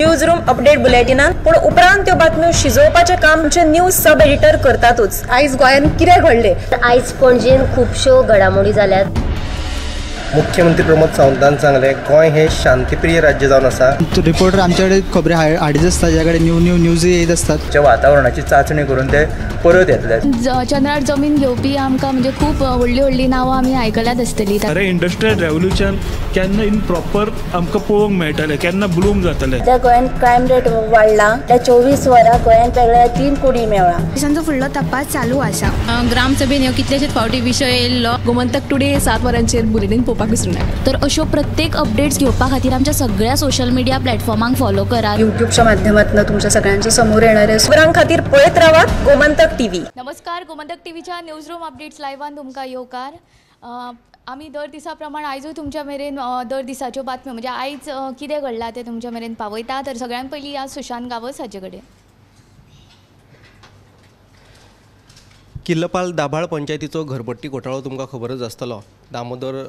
News room update बुलेटिनान, पूण उपरांत त्यो बातम्यो शिजोवपाचें काम आमचे न्यूज सब एडिटर करतातूच. आयज गोंयांत कितें घडलें? आयज पणजेन खुबश्यो घडामोडी जाल्यात. मुख्यमंत्री प्रमोद सावंतान सांगलें, गोंय हे शांतीप्रिय राज्य जावन आसा. रिपोर्टर आमच्याकडे खबरी हाडीत आसता, ज्या कडेन न्यू न्यू न्यूज येत आसतात. वातावरणाची चाचणी करून ते परत येतले. चंद्रार जमीन घेवपी आमकां म्हणजे खूब व्हडली व्हडली नांवां आमी आयकल्यात आसतली. अरे इंडस्ट्रियल रेव्होल्युशन केन्ना इन प्रॉपर आमकां पळोवंक मेळटलें, केन्ना ब्लूम जातलें. त्या गोंयांत क्रायम रेट वाडला, त्या 24 वरां गोंयांत वेगळ्या 3 कोटी मेळ्ळा. पोलिसांचो फुडलो तपास चालू आसा. ग्रामसभेन ह्यो कितलेशेच फावटी विशय येयल्लो. गोमंतक टुडे 7 वरांचेर बुलेटीन पळोवपाक विसरूं नाका. तर अश्यो प्रत्येक अपडेट्स घेवपा खातीर आमच्या सगळ्या सोशल मिडिया प्लॅटफॉर्मांक फॉलो करात. युट्यूबच्या माध्यमातून तुमच्या सगळ्यांच्या समोर येणारे खबरां खातीर पळयत रावात गोमंतक टीव्ही. नमस्कार, गोमंतक टीव्हीच्या न्यूज रूम अपडेट्स लायव्हान तुमकां येवकार. आमी दर दिसा प्रमाण आयजूय तुमच्या मेरेन दर दिसाच्यो बातम्यो म्हणजे आयज कितें घडलां तें तुमच्या मेरेन पावयता. तर सगळ्यांत पयलीं आज सुशांत गांवस हाचे कडेन. किल्लपाल दाभाळ पंचायतीचो घरपट्टी घोटाळो तुमकां खबरच आसतलो. दामोदर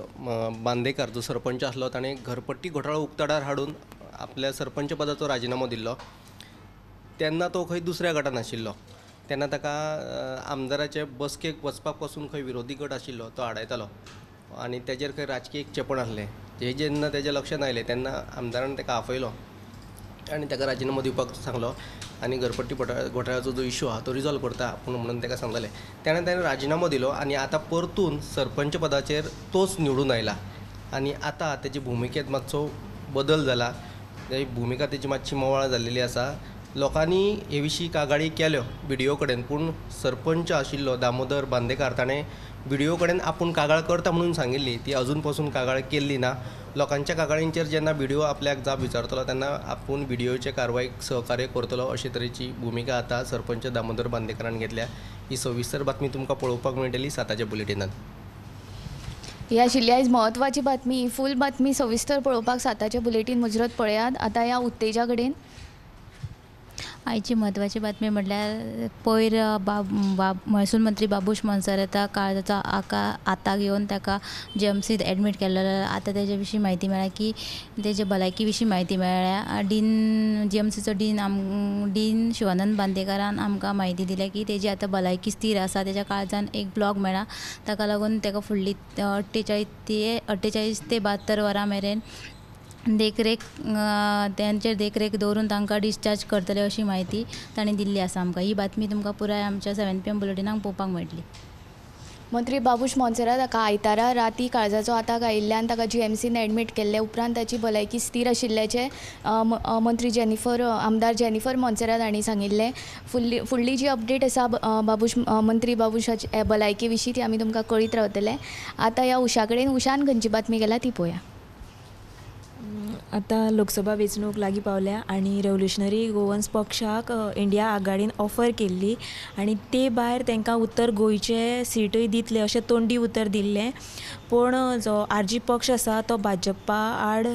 बांदेकार जो सरपंच आसलो ताणें घरपट्टी घोटाळो उक्ताडार हाडून आपल्या सरपंच पदाचो राजिनामो दिल्लो. तेन्ना तो खंय दुसऱ्या गटान आशिल्लो, तेन्ना ताका आमदाराचे बसकेक वचपाक पसून खंय विरोधी गट आशिल्लो तो आडायतालो आनी तेजेर खंय राजकीय एक चेपण आसलें. हें जेन्ना तेज्या लक्षांत आयलें तेन्ना आमदारान ताका आफयलो आनी ताका राजिनामो दिवपाक सांगलो आनी घरपट्टी घोटाळ्याचो जो इशू आहा तो रिजॉल्व करता आपूण म्हणून ताका सांगलें. तेणें ताणें राजिनामो दिलो आनी आतां परतून सरपंच पदाचेर तोच निवडून आयला आनी आतां तेजी भुमिकेंत मातसो बदल जाला. तेजी भुमिका तेजी मातशी मोवाळ जाल्लेली आसा. लोकांनी हे विशीं कागाळी केल्यो बीडीओ कडेन, पूण सरपंच आशिल्लो दामोदर बांदेकार ताणें बीडीओ कडेन आपूण कागाळ करता म्हणून सांगिल्ली, ती अजून पसून कागाळ केल्ली ना. लोकांच्या कागाळींचेर जेन्ना बीडीओ आपल्याक जाप विचारतलो तेन्ना आपूण बीडीओचे कारवायेक सहकार्य करतलो अशे तरेची भुमिका आतां सरपंच दामोदर बांदेकारान घेतल्या. ही सविस्तर बातमी तुमकां पळोवपाक मेळटली 7च्या बुलेटिनान. ही आशिल्ली आयज म्हत्वाची बातमी. फूल बातमी सविस्तर पळोवपाक 7च्या बुलेटीन मुजरत पळयात. आतां ह्या उत्तेजा कडेन. आयची म्हत्वाची बातमी म्हटल्यार पयर महसूल मंत्री बाबूश मोन्सेराता काळजाचो आताक येवन ताका जीएमसीत एडमीट केल्लो. आतां तेजे विशीं म्हायती मेळ्ळ्या की तेजे भलायकी विशीं म्हायती मेळ्ळ्या. डीन जीएमसीचो डीन शिवानंद बांदेकारान आमकां म्हायती दिल्या की तेजी आतां भलायकी स्थीर आसा. तेज्या काळजान एक ब्लॉक मेळ्ळा, ताका लागून ताका फुडली 48 ते 72 वरां मेरेन देखरेख तांचेर देखरेख दवरून तांकां डिस्चार्ज करतले अशी म्हायती तांणी दिल्ली आसा आमकां. ही बातमी तुमकां पुराय आमच्या 7 PM बुलेटिनाक पळोवपाक मेळटली. मंत्री बाबूश मोन्सेरात हाका आयतारा राती काळजाचो आताक आयिल्ल्यान ताका जीएमसीन एडमीट केल्ले उपरांत ताची भलायकी स्थीर आशिल्ल्याचें मंत्री आमदार जेनिफर मोन्सेरात हांणी सांगिल्लें. फुडली जी अपडेट आसा मंत्री बाबूशाचे भलायके विशीं ती आमी तुमकां कळीत रावतले. आतां ह्या उषा कडेन. उषान खंयची बातमी केल्या ती पळोवया. आतां लोकसभा वेंचणूक लागीं पावल्या आनी रेव्होल्युशनरी गोवन्स पक्षाक इंडिया आघाडीन ऑफर केल्ली आनी ते भायर तांकां उत्तर गोंयचे सीटूय दितले अशें तोंडी उतर दिल्लें. पूण जो आरजी पक्ष आसा तो भाजपा आड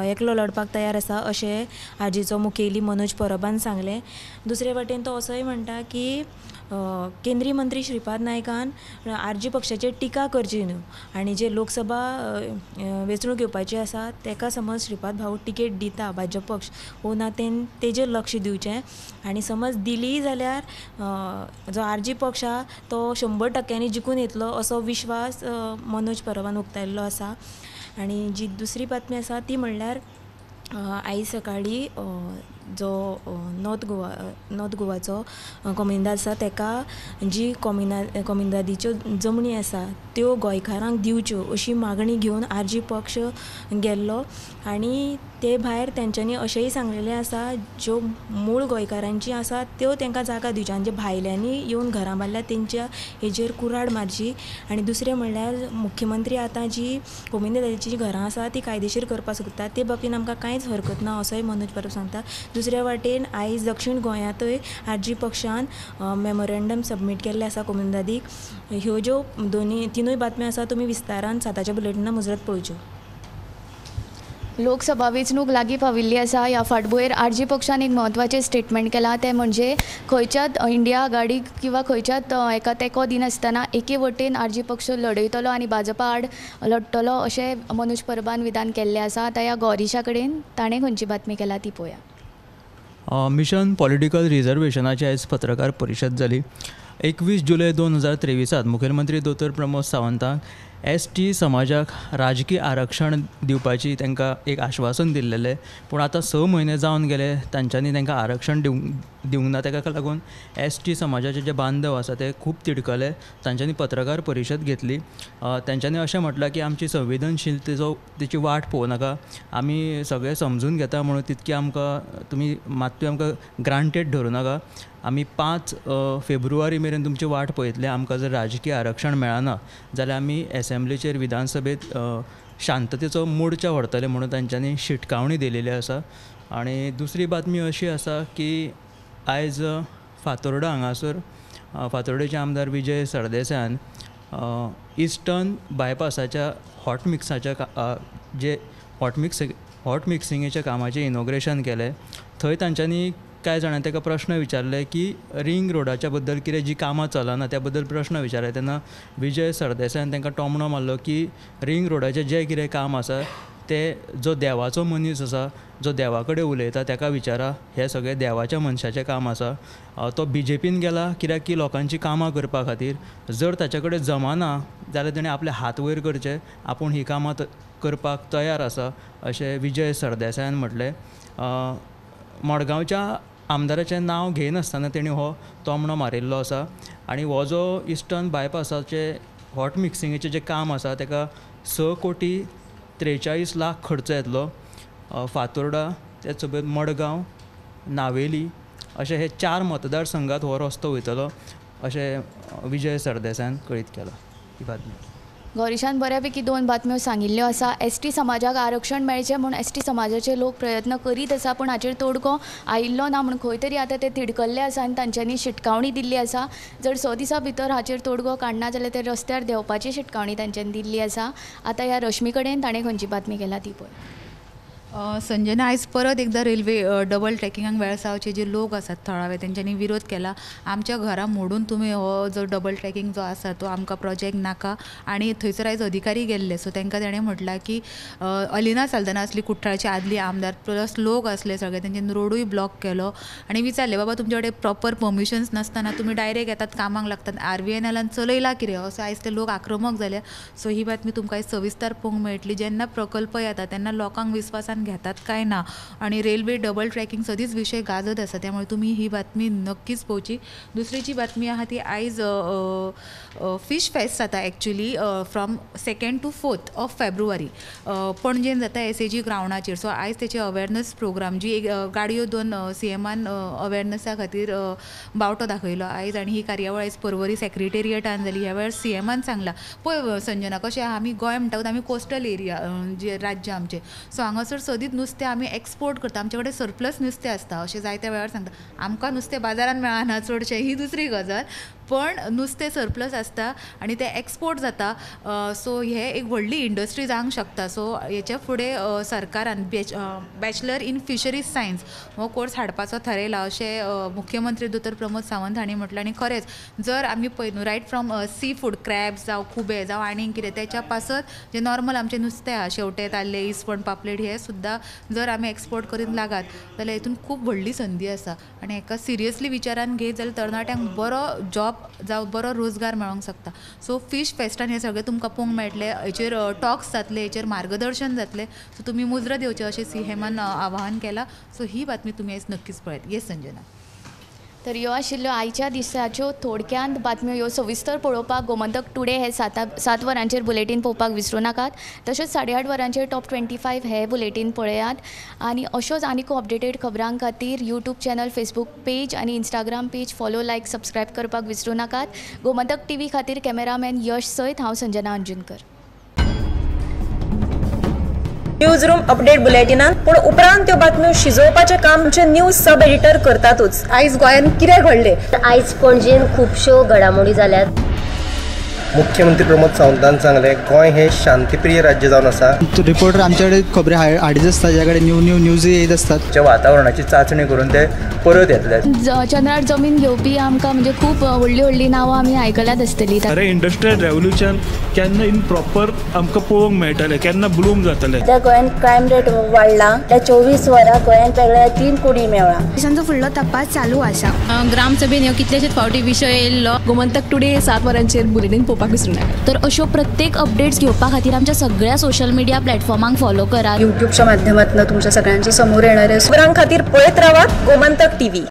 एकलो लढपाक तयार आसा अशें आरजीचो मुखेली मनोज परबान सांगलें. दुसरे वटेन तो असोय म्हणटा की केंद्रीय मंत्री श्रीपाद नायकान आरजी पक्षाचेर टिका करची न्हू आनी जे लोकसभा वेंचणूक येवपाची आसा ताका समज श्रीपाद भाऊ टिकेट दिता भाजप पक्ष वो ना तेजेर लक्ष दिवचें आनी समज दिली जाल्यार जो आरजी पक्ष आहा तो 100% जिखून येतलो असो विश्वास मनोज परबान उक्तायल्लो आसा. आनी जी दुसरी बातमी आसा ती म्हणल्यार आयज सकाळीं जो नॉर्थ गोवाचो कोमिंदाद आसा ताका जी कोमिंदादीच्यो जमनी आसा त्यो गोंयकारांक दिवच्यो अशी मागणी घेवन आरजी पक्ष गेल्लो आनी ते भायर तेंच्यांनी अशेंय सांगलेलें आसा ज्यो मूळ गोंयकारांची आसा त्यो तांकां जागा दिवच्यो आनी जे भायल्यांनी येवन घरां बांदल्या तेंच्या हेजेर कुराड मारची. आनी दुसरें म्हणल्यार मुख्यमंत्री आतां जी कोमिंदादीचीं घरां आसा ती कायदेशीर करपाक सोदता ते बाबतीन आमकां कांयच हरकत ना असोय मनोज परब सांगता. दुसऱ्या वाटेन आयज दक्षीण गोंयांतूय आरजी पक्षान मेमोरेंडम सबमीट केल्लें आसा कोमिंदादीक. ह्यो ज्यो तिनूय बातम्यो आसा तुमी विस्तारान 7च्या बुलेटिना मुजरत पळोवच्यो. लोकसभा वेंचणूक लागीं पाविल्ली आसा. ह्या फाटभुंयेर आरजी पक्षान एक म्हत्वाचें स्टेटमेंट केलां तें म्हणजे खंयच्याच इंडिया आघाडीक किंवा खंयच्याच एका तेंको दिनासतना एके वटेन आरजी पक्ष लडयतलो आनी भाजपा आड लडटलो अशें मनोज परबान विधान केल्लें आसा. आतां ह्या गौरीशा कडेन ताणें खंयची बातमी केला ती पळोवया. मिशन पॉलिटिकल रिजर्वेशनाची आयज पत्रकार परिशद जाली. 21 जुलय 2023 मुखेलमंत्री दोतोर प्रमोद सावंताक एस टी समाजाक राजकीय आरक्षण दिवपाची तांकां एक आश्वासन दिल्लेलें, पूण आतां 6 म्हयने जावन गेले तांच्यांनी तांकां आरक्षण दिवंक ना. ताका लागून एस टी समाजाचे जे बांधव आसा ते खूब तिडकले. तांच्यांनी पत्रकार परिशद घेतली. तांच्यांनी अशें म्हटलां की आमची संवेदनशीलतेचो तेची वाट पळोवं नाका, आमी सगळें समजून घेता म्हणून तितकी आमकां तुमी मात्तूय आमकां ग्रांटेड धरूं नाका. आमी 5 फेब्रुवारी मेरेन तुमची वाट पळयतले. आमकां जर राजकीय आरक्षण मेळना जाल्यार आमी एसेंब्लीचेर विधानसभेत शांततेचो मोर्चा व्हरतले म्हणून तांच्यांनी शिटकावणी दिलेली आसा. आनी दुसरी बातमी अशी आसा की आयज फातोर्डा हांगासर फातोर्डेचे आमदार विजय सरदेसायान इस्टर्न बायपासाच्या हॉट मिक्साच्या जे हॉट मिक्सिंगेच्या कामाचें इनॉग्रेशन केलें. थंय तांच्यांनी कांय जाणांनी ताका प्रश्न विचारले की रिंग रोडाच्या बद्दल कितें जी कामां चलना त्या बद्दल प्रश्न विचारले. तेन्ना विजय सरदेसायान तांकां टोमणो मारलो की रिंग रोडाचें जें कितें काम आसा तें जो देवाचो मनीस आसा, जो देवा कडेन उलयता ताका विचारा, हें सगळें देवाच्या मनशाचें काम आसा. तो बीजेपीन गेला कित्याक की लोकांची कामां करपा खातीर. जर ताचे कडेन जमाना जाल्यार तेणें आपले हात वयर करचे, आपूण ही कामां करपाक तयार आसा अशें विजय सरदेसायान म्हटलें. मडगांवच्या आमदाराचें नांव घेयनासतना तेणी हो तोमणो मारिल्लो आसा. आनी हो जो इस्टर्न बायपासाचें हॉट मिक्सिंगेचें जें काम आसा ताका 6,43,00,000 खर्च येतलो. फातोर्डा, तेच सोबत मडगांव, नावेली अशे हे 4 मतदारसंघात हो रस्तो वयतलो अशें विजय सरदेसायान कळीत केलां. ही बातमी गौरीशान बऱ्यापैकी 2 बातम्यो सांगिल्ल्यो आसा. एस टी समाजाक आरक्षण मेळचें म्हूण एस टी समाजाचे लोक प्रयत्न करीत आसा, पूण हाचेर तोडगो आयिल्लो ना म्हूण खंय तरी आतां ते तिडकल्ले आसा आनी तांच्यांनी शिटकावणी दिल्ली आसा. जर 6 दिसां भितर हाचेर तोडगो काडना जाल्यार ते रस्त्यार देंवपाची शिटकावणी तांच्यांनी दिल्ली आसा. आतां ह्या रश्मी कडेन ताणें खंयची बातमी केला ती पळय. संजना, आयज परत एकदां रेल्वे डबल ट्रॅकिंगाक वेळसावचे जे लोक आसात थळावे तेंच्यांनी विरोध केला. आमच्या घरां मोडून तुमी हो जो डबल ट्रॅकिंग जो आसा तो आमकां प्रोजेक्ट नाका. आनी थंयसर आयज अधिकारी गेल्ले, सो तांकां तेणें म्हटलां की अलिना साल्दाना आसली कुठ्ठाळची आदली आमदार, प्लस लोक आसले सगळे, तेंच्यांनी रोडूय ब्लॉक केलो आनी विचारलें बाबा तुमचे कडेन प्रॉपर परमिशन्स नासतना तुमी डायरेक्ट येतात कामाक लागतात, RVNLान चलयला कितें असो आयज ते लोक आक्रमक जाले. सो ही बातमी तुमकां आयज सविस्तर पळोवंक मेळटली. जेन्ना प्रकल्प येता तेन्ना लोकांक विस्वासान घेतात काय ना, आणि रेल्वे डबल ट्रॅकिंग सदींच विशय गाजत आसा, त्यामुळे तुमी ही बातमी नक्कीच पळोवची. दुसरी जी बातमी आहा ती आयज फीश फेस्ट जाता actually from 2nd to 4th of February पणजेन जाता SAG ग्रावंडाचेर. सो आयज तेचे अवेरनस प्रोग्राम जी एक गाडयो 2 CMान अवेरनसा खातीर बावटो दाखयलो आयज, आनी ही कार्यावळ आयज पर्वरी सेक्रेटेरियटान जाली. ह्या वेळार CMान सांगलां पळय संजना कशें आहा, आमी गोंय म्हणटात आमी कोस्टल एरिया जे राज्य आमचें, सो हांगासर सदींच नुस्तें आमी एक्सपोर्ट करता, आमचे कडेन सरप्लस नुस्तें आसता अशें जायत्या वेळार सांगता. आमकां नुस्तें बाजारान मेळना चडशें, ही दुसरी गजाल, पण नुस्तें सरप्लस आसता आनी तें एक्सपोर्ट जाता. सो हे एक व्हडली इंडस्ट्री जावंक शकता. सो हेच्या फुडें सरकारान बॅचलर इन फिशरीज सायन्स हो कोर्स हाडपाचो थारायला अशें मुख्यमंत्री दोतोर प्रमोद सावंत हांणी म्हटलें. आनी खरेंच जर आमी पळय न्हू right from sea food crabs जावं खुबे जावं आनीक कितें तेच्या पासत जें नॉर्मल आमचें नुस्तें आहा शेवटे ताल्ले इसवण पापलेट हे सुद्दां जर आमी एक्सपोर्ट करीत लागात जाल्यार हितून खूब व्हडली संदी आसा. आनी हेका सिरियसली विचारान घेत जाल्यार तरणाट्यांक बरो जॉब जावं बरो रोजगार मेळोंक शकता. सो फीश फेस्टान हें सगळें तुमकां पळोवंक मेळटलें, हेचेर टॉक्स जातले, हेचेर मार्गदर्शन जातलें. सो तुमी मुजरत येवचें अशें CMान आवाहन केलां. सो ही बातमी तुमी आयज नक्कीच पळयात. येस संजना. तर ह्यो आशिल्ल्यो आयच्या दिसाच्यो थोडक्यांत बातम्यो. ह्यो सविस्तर पळोवपाक गोमंतक टुडे हे 7 वरांचेर बुलेटीन पळोवपाक विसरूं नाकात. तशेंच 8:30 वरांचेर टॉप 25 हे बुलेटीन पळयात. आनी अश्योच आनीक अपडेटेड खबरां खातीर यूट्यूब चॅनल, फेसबूक पेज आनी Instagram page follow, like, subscribe करपाक विसरूं नाकात. गोमंतक टीव्ही खातीर कॅमेरामॅन यश सयत हांव संजना अंजुनकर. न्यूज रूम अपडेट बुलेटिनान पूण उपरांत त्यो बातम्यो शिजोवपाचें काम आमचे न्यूज सब एडिटर करतातूच. आयज गोंयांत कितें घडलें, आयज पणजेन खुबश्यो घडामोडी जाल्यात. मुख्यमंत्री प्रमोद सावंतान सांगलें गोंय हें शांतीप्रिय राज्य जावन आसा. रिपोर्टर आमचे कडेन खबरी हाडीत आसता, ज्या कडेन न्यू न्यू न्यूज येत आसतात. वातावरणाची चांचणी करून ते परत येतले. चंद्रार जमीन घेवपी आमकां म्हणजे खूब व्हडली व्हडली नांवां आमी आयकल्यात आसतली. अरे इंडस्ट्रियल रेवोल्युशन केन्ना इन प्रॉपर आमकां पळोवंक मेळटलें, केन्ना ब्लूम जातलें. सध्या गोंयांत क्रायम रेट वाडला. त्या 24 वरां गोंयांत वेगळ्या 3 कोटी मेळ्ळा. केसांचो फुडलो तपास चालू आसा. ग्रामसभेन ह्यो कितलेशेच फावटी विशय येयल्लो. गोमंतक टुडे 7 वरांचेर बुलेटीन पळोवपाक विसरूं नाका. तर अश्यो प्रत्येक अपडेट्स घेवपा खातीर आमच्या सगळ्या सोशल मिडिया प्लॅटफॉर्मांक फॉलो करात. यूट्यूबच्या माध्यमातून तुमच्या सगळ्यांच्या समोर येणारे खबरां खातीर पळयत रावात गोमंतक टीव्ही.